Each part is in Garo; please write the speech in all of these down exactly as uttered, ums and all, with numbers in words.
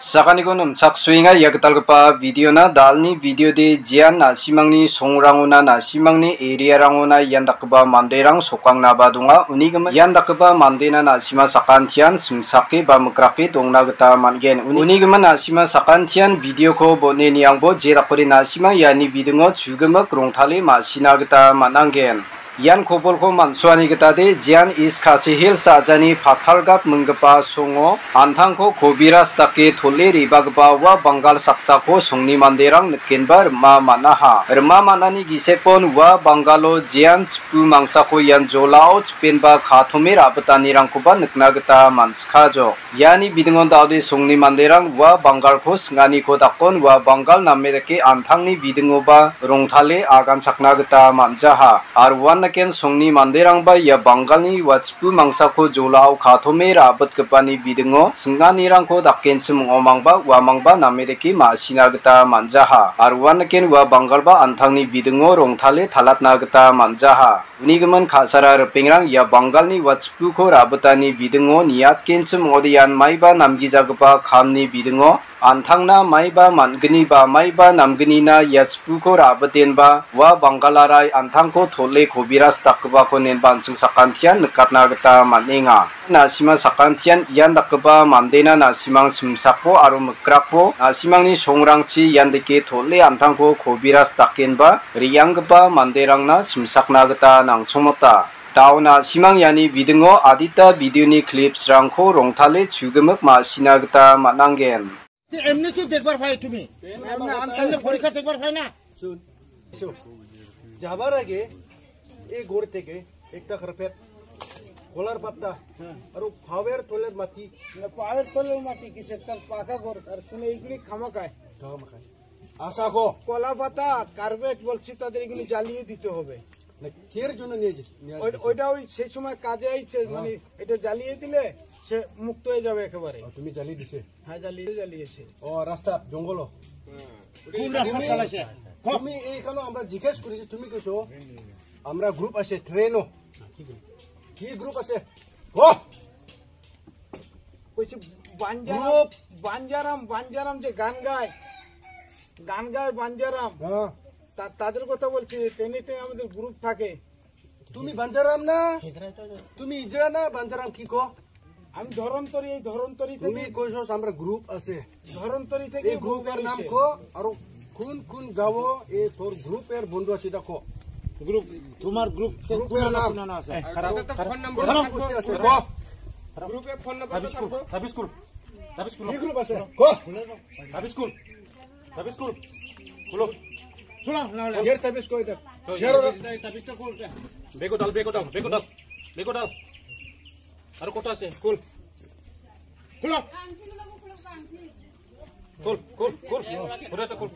Sakaniko nomchaksoenga ia gitalgipa videona. Dalni videode jean na·simangni songrangona, na·simangni arearangona ian dakgipa manderang sokangnaba donga. Unigimin ian dakgipa mandena na·sima sakantian simsake ba mikrake dongna gita man·gen. Uni-, unigimin na·sima sakantian videoko bon·e niangbo, je dakode na·sima iani bidingo chugimik rongtale ma·sina gita man·angen. Ian kobolko man·suani gitade, jean East Khasi Hills a·jani Pathalghat minggipa songo antangko kobiras dake tole re·bagipa ua banggal saksako songni manderang nikenba rima man·aha. Rima man·ani gisepon ua bangalo jean chipu mangsako ian jolao chipenba katome ra·bitanirangkoba nikna gita man·sikajok. Iani bidingon da·ode songni manderang ua banggalko sing·aniko dakon, ua banggal name dake antangni bidingoba rongtale aganchakna gita man·jaha. Aro uan naken songni manderangba ia banggalni ua chipu mangsako jolao katome ra·bitgipani bidingo sing·anirangko dakenchim ong·omangba uamangba name dake ma·sina gita man·jaha. Aro uan naken ua banggalba antangni bidingo rongtale talatna gita man·jaha. Unigimin ka·sara ripengrang ia banggalni ua chipuko ra·bitani bidingo niatgenchim ong·ode ian maiba namgijagipa kamni bidingo antangna maiba man·gniba maiba namgnina ia chipuko ra·bitenba ua bangalarai antangko tole kobiras dakgipako nenba an·ching sakantian nikatna gita man·enga. Na·sima sakantian ian dakgipa mandena na·simang simsako aro mikrakbo na·simangni songrangchi ian dake tole antangko kobiras dakenba re·anggipa manderangna simsakna gita nangchongmota. Dao na·simang iani bidingo adita videoni clipsrangko rongtale chugimik ma·sina gita man·angen. এমনি তো দেখবার পাই তুমি। এমনি আনতে এমনি পরীক্ষা দেখবার পাই না। শুন, শুন। যাবার আগে এই ঘর থেকে একটা কার্পেট, কলার পাতা, হ্যাঁ। আর ফাওয়ার তলের মাটি। না, ফাওয়ার তলের মাটি কিসের? তার পাকা ঘর। আর শুনে এইগুলি খামাকায়। খামাকায়। আশা কো। কলা পাতা, কার্পেট বলছি, তাদের এগুলি জ্বালিয়ে দিতে হবে। না, কিয়ের জন্য নিয়ে যে-, নিয়ে ওই-, আসছে? ওইটা ওই সেই সময় কাজে আইছে, হ্যাঁ। মানে এটা জ্বালিয়ে দিলে সে মুক্ত হয়ে যাবে একেবারে। ও, তুমি জ্বালিয়ে দিছে? হ্যাঁ, জ্বালিয়ে, জ্বালিয়েছে। ও, রাস্তা, জঙ্গল। কোন রাস্তা তুমি, চালাইছে? তুমি এইখানে আমরা জিজ্ঞেস করেছি, তুমি কইছো, আমরা গ্রুপ আছে, ট্রেনও। কি গ্রুপ আছে? ও! কইছে, বাঞ্জারাম, গ্রুপ। বাঞ্জারাম, বাঞ্জারাম যে গান গায়, গান গায় বাঞ্জারাম। হ্যাঁ। তা-, তাদের কথা বলছি, টেনে টেনে আমাদের গ্রুপ থাকে। তুমি বাঞ্জারাম না? তুমি ইজরা না? বাঞ্জারাম কি কো? আমি ধরন্তরি, এই ধরন্তরি তুমি থেকে কইছো আমরা গ্রুপ আছে। ধরন্তরি থেকে এই গ্রুপের নাম কো, আর কোন কোন গাঁও এ তোর গ্রুপের বন্ধু আছে দেখো। গ্রুপ, তোমার গ্রুপ কে গ্রুপের কোন নাম? কোন আছে? এ, খারাপ, এটা তো খারাপ, ফোন নাম্বার খারাপ থাকবো। গোষ্ঠী আছে, কো। গ্রুপে ফোন নাম্বার তো থাকবো। তাবিজ খুল, তাবিজ খুল। কি গ্রুপ আছে? কো। তাবিজ খুল। তাবিজ খুল। খুলো। খুলো, না, না। এর তাবিজ কই এটা? তো, জেরো। তাবিজটা, তাবিজটা খুল এটা। বেগো ডাল, বেগো ডাল, বেগো ডাল। বেগো ডাল। আর কত আছে? খুল। খুলো। খুল, খুল, খুল। পুরাটা খুল।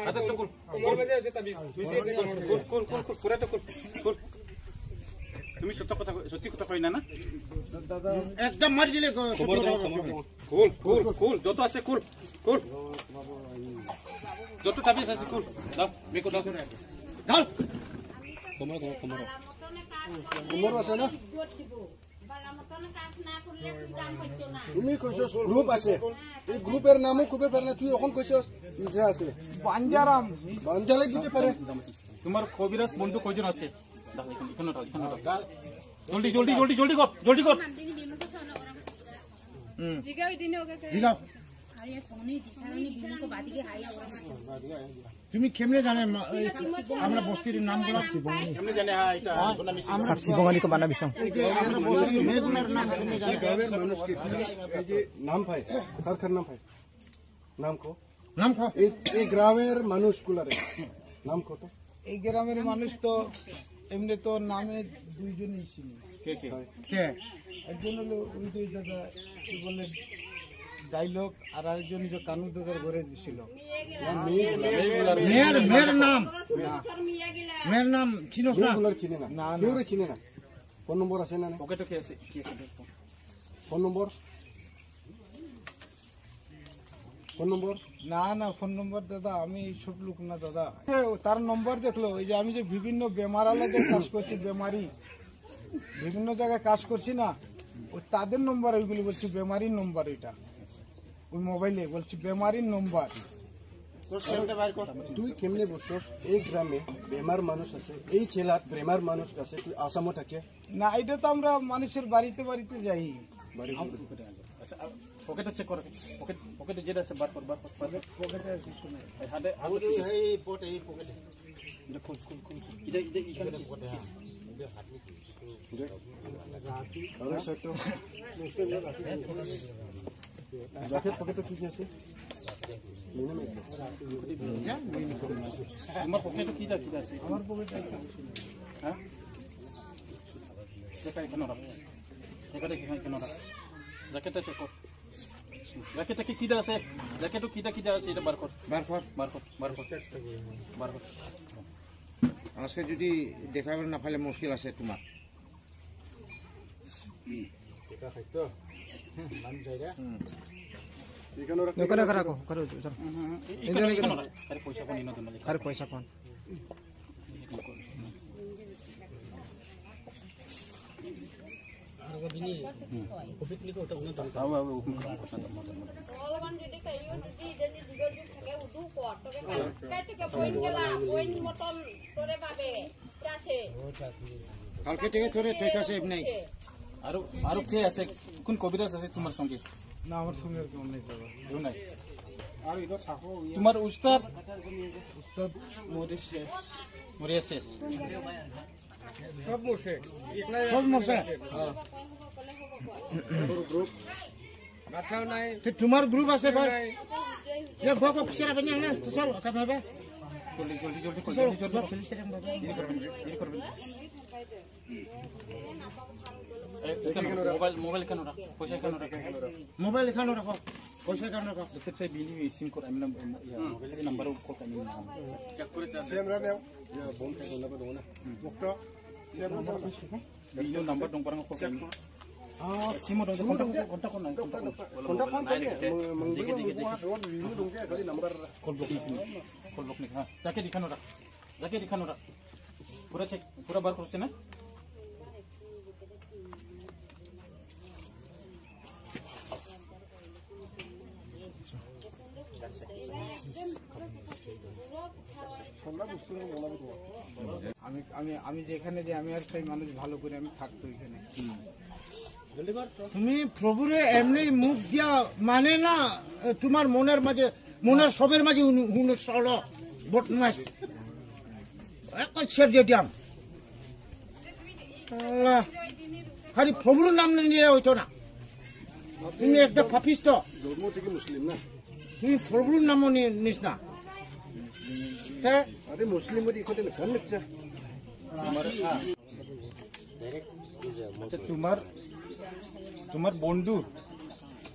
হাতেরটা খুল। কোমর মাঝে আছে তাবিজ। খুল, খুল, খুল, খুল, পুরাটা খুল। খুল। তুমি সত্য কথা কই-, সত্যি কথা কই না, না? একদম মারি দিলে ক-, সত্যি কথা কই। খুল, খুল, খুল। যত আছে খুল। খুল। যত তাবিজ আছে খুল। দাও, বেগো দাও। দাও। কোমর, কোমর, কোমর। কোমর আছে না? তুমি কইছস গ্রুপ আছে। এই গ্রুপের নামও কবে পারে না, তুই এখন কইছস নিজে আছে। বাঞ্জারাম। বাঞ্জালে দিতে পারে। তোমার কবিরাজ বন্ধু কয়জন আছে? দাও, এখানে, এখানে দাও, এখানে দাও। জলদি, জলদি, জলদি, জলদি কর, জলদি কর। হুম। জিগাও। তুমি কেমনে জানে মা-, এই আমরা বস্তির নামগুলো? কেমনে জানে, হ্যাঁ, এটা আমরা সাক্ষী বঙালি কো মানা বিসং। এই যে আমরা বস্তির মেয়েগুলোর নাম কেমনে জানে? গ্রামের মানুষ কি, এই যে নাম পায়, কার কার নাম পায়? নাম কো? নাম কো? এই, এই গ্রামের মানুষগুলারে নাম কত? এই গ্রামের মানুষ তো এমনি তো নামে দুইজনই চিনি। কে কে? কে? একজন হলো ওই যে দাদা, কি বলে, ডায়লগ, আর আরেকজন যে কানু দাদার ঘরে দিছিল। মেয়ের, মেয়ের নাম। মেয়ের নাম চিনোস না? মেয়েগুলার চিনে না। না, না। কেউরে চিনে না। ফোন নম্বর আছে না? পকেটে কি আছে? কি আছে? ফোন নম্বর? ফোন নম্বর? না, না, ফোন নম্বর দাদা, আমি এইসব লোক না দাদা। এ, তার নম্বর দেখলো, এই যে আমি যে বিভিন্ন বেমার আলাদা কাজ করছি, বেমারি, বিভিন্ন জায়গায় কাজ করছি না, ও তাদের নম্বর ওইগুলি বলছি, বেমারির নম্বর এটা। ওই মোবাইলে বলছি বেমারির নম্বর। তুই কেমনে বুঝছস এই গ্রামে বেমার মানুষ আছে, এই জেলাত বেমার মানুষ আছে, তুই আসামও থাকে? না, এটা তো আমরা মানুষের বাড়িতে বাড়িতে যাই। বাড়িতে? আম- আচ্ছা, আর পকেটে চেক কর। পকেট, পকেটে যেটা আছে বার কর, বার কর, বার কর। পকেটে আর কিছু নেই। এই হাতে, হাতে এই পকেটে, এই পকেটে। এটা খোল, খোল, খোল, খোল। এটা, এটা, এখানে কি? আরে সেটা। জ্যাকেট পকেটে কি কি আছে? তোমার পকেটে কি যা-, কি আছে? আমার পকেটে আছে। হ্যাঁ? সেটা এখানে রাখ। সেটা এখানে, এখানে রাখ। জ্যাকেটটা চেক কর। জ্যাকেটে কি কিটা আছে? জ্যাকেটও কিটা কিটা আছে? এটা বার কর। বার কর। বার কর, বার কর। বার কর। আজকে যদি দেখা না পাইলে মুশকিল আছে তোমার। ওখানে রাখো, ওখানে রাখো, চলো। হুম, হুম, হুম। এখানে, এখানে রাখ। আরে পয়সা কোন, এনে দে না। আরে পয়সা কোন? Kalau kan jadi kayu, jadi, jadi juga dulu pakai udu kuat, pakai kayu. Kayak tiga poin gela, poin moton, tore babe, berhasil. কালকে থেকে তোরে চৈতাসে এমনি। আরো, আরো কে আছে? কোন কবিরাজ আছে তোমার সঙ্গে? না, আমার সঙ্গে আর কেউ নেই, বাবা। কেউ নাই। তোমার উস্তাদ? উস্তাদ মরে শেষ। মরে শেষ। সব মরছে। সব মরছে? হ্যাঁ। বাচ্চাও নাই। তো তোমার গ্রুপ আছে, কর। নাই। এ, গো, গো, কিসের আপনি আনলে? তো চল, কথা হবে। জলদি, জলদি, জলদি, চল, জলদি, জলদি। গো, ফেলিস রে, বাবা। দেরি করবেন, দেরি করবেন। এ, এখানে রাখ, মোবাইল, মোবাইল এখানে রাখ, পয়সা এখানে রাখ। মোবাইল এখানে রাখো, পয়সা এখানে রাখো। Dekat saya bini SIM card, I mean, ya, ini number call kami. Check করে চান। সিএম রাখে, ইয়া, বোন থেকে নাম্বার দেবো না। মুক্ত। CM number. Bini number dong parang call kami. Ah, SIM dong, contact, contact ko nai, contact ko. Contact ko nai, dikit, dikit, dikit. Call block ni, call block ni, ha. Jacket এখানে রাখ। Jacket এখানে রাখ। পুরা চেক, পুরা বার করছে না? আমি, আমি, আমি যেখানে যাই, আমি আর চাই মানুষ ভালো করে আমি থাকতো এখানে। তুমি প্রভুরে এমনি মুখ দিয়া মানে না, তোমার মনের মাঝে, মনের সবের মাঝে উনি, উনি সড় বদমাস। এক ছেড়ে দিতাম। আল্লাহ। খালি প্রভুর নাম নিলে হইতো না। তুমি একটা পাপিষ্ট। জন্ম থেকে মুসলিম না? তুমি প্রভুর নামও নি-, নিস না। তে? আরে মুসলিম বলে ইকোতে না, কান নিচ্ছে। আচ্ছা, তোমার, তোমার বন্ধু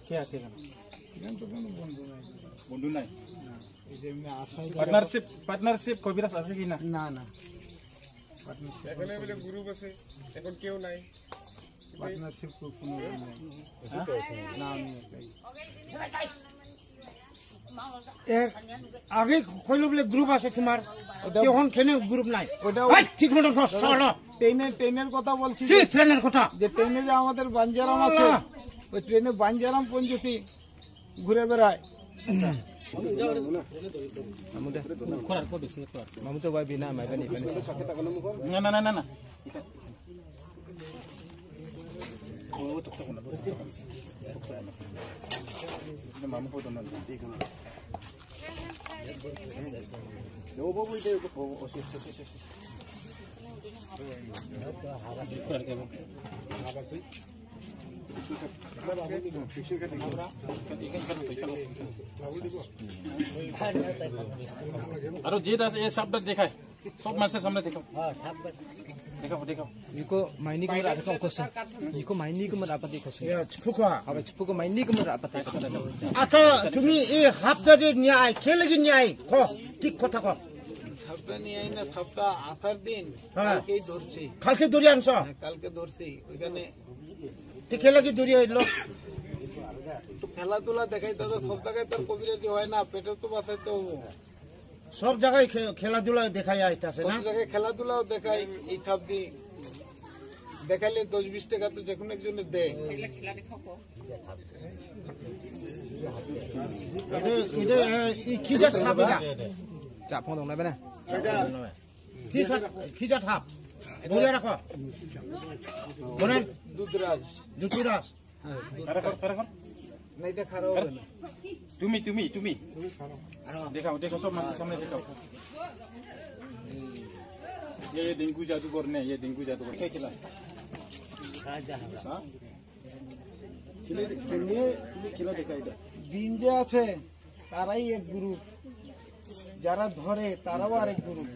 কে আছে এখানে? এখানে তো কোনো বন্ধু নাই। বন্ধু নাই? না, এই যে এমনি আশায় পার্টনারশিপ, পার্টনারশিপ কবিরাজ আছে কি না? না, না। পার্টনারশিপ এখানে বলে গ্রুপ আছে, এখন কেউ নাই। পার্টনারশিপ কো-, কোনো নেই। হ্যাঁ? না, আমি একাই। এর আগে কইলো বলে গ্রুপ আছে তোমার। ওটা তখন কেন গ্রুপ নাই? ওটা ভাই, ঠিক মতন কর, দাদা, চলো। ট্রেনের, ট্রেনের কথা বলছি কি যে, ট্রেনের কথা? যে ট্রেনে যে আমাদের বাঞ্জারাম আছে, আল্লাহ। ওই ট্রেনে বাঞ্জারাম পঞ্জতি ঘুরে বেড়ায়। মামুদা, মামুদা, ওয়াই বিনা, মাই বানি, বানি। না, না, না, না, না। আরো যে আছে, এ সাপটা দেখায়। সব মানুষের সামনে দেখাও। দেখাও, দেখাও। Iko maini ko mara apa ko kosa? Iko maini ko mara apa ko kosa? Ya, chipuko. Apa chipuko maini ko mara apa ko kosa? আচ্ছা, তুমি এই হাফ দাজে নিয়ে আয়, কে লাগি নিয়ে আয়? কো, ঠিক কথা কো। সাপটা নিয়ে আয় না, সাপটা আসার দিন, হ্যাঁ। কালকেই ধরছি। কালকে ধরে আনছো? হ্যাঁ, কালকে ধরছি। ওইখানে তো কে লাগি ধরে আইলো? তো খেলাধুলা দেখাই দাদা, সব জায়গায় তো আর কবিরাজি হয় না, পেটে তো বাঁচাইতে হবে। সব জায়গায় খে-, খেলাধুলা দেখাই আইতাছে না? কত জায়গায় খেলাধুলাও দেখাই, এই সাপ দিয়ে। দেখাইলে দশ বিশ টাকা তো যে কোনো একজনে দেয়। এটা, এটা, এ, কি জাত সাপ এটা? চা, ফোন দম নেবে না? কি জাত, কি জাত সাপ? বজায় রাখো। বলেন। দুধরাজ। দুধরাজ। হ্যাঁ, দুধ- না, এটা খারাপ হবে না। তুমি, তুমি, তুমি। দেখাও, দেখাও, সব মাসের সামনে দেখাও। ये, ये डेंगू जादूगर ने, ये डेंगू जादूगर। क्या खिला? हाँ? खिला, खिला, তুমি खिला देखा इधर। বিঞ্জে আছে, তারাই এক গ্রুপ। যারা ধরে, তারাও আরেক গ্রুপ।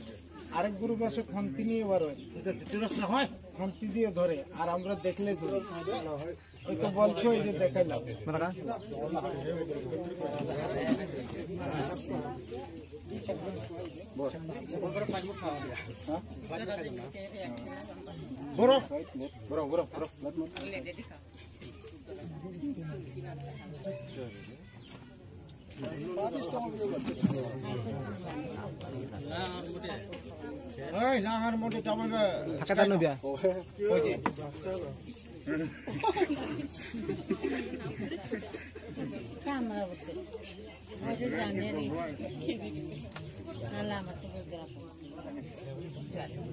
আরেক গ্রুপ আছে, খন্তি নিয়ে বার হয়। এটা তেরোশো না হয়? খন্তি দিয়ে ধরে, আর আমরা দেখলে ধরি। ওই তো বলছো, এই যে দেখাইলাম। বড়, বড়, বড়, বড়। এই, না, আর মোটে চাবল বে। থাকা তার নবিয়া। ওই যে। ক্যামেরা করতে। ওই যে জানে রে। না, না, আমার তো বলতে রাখো।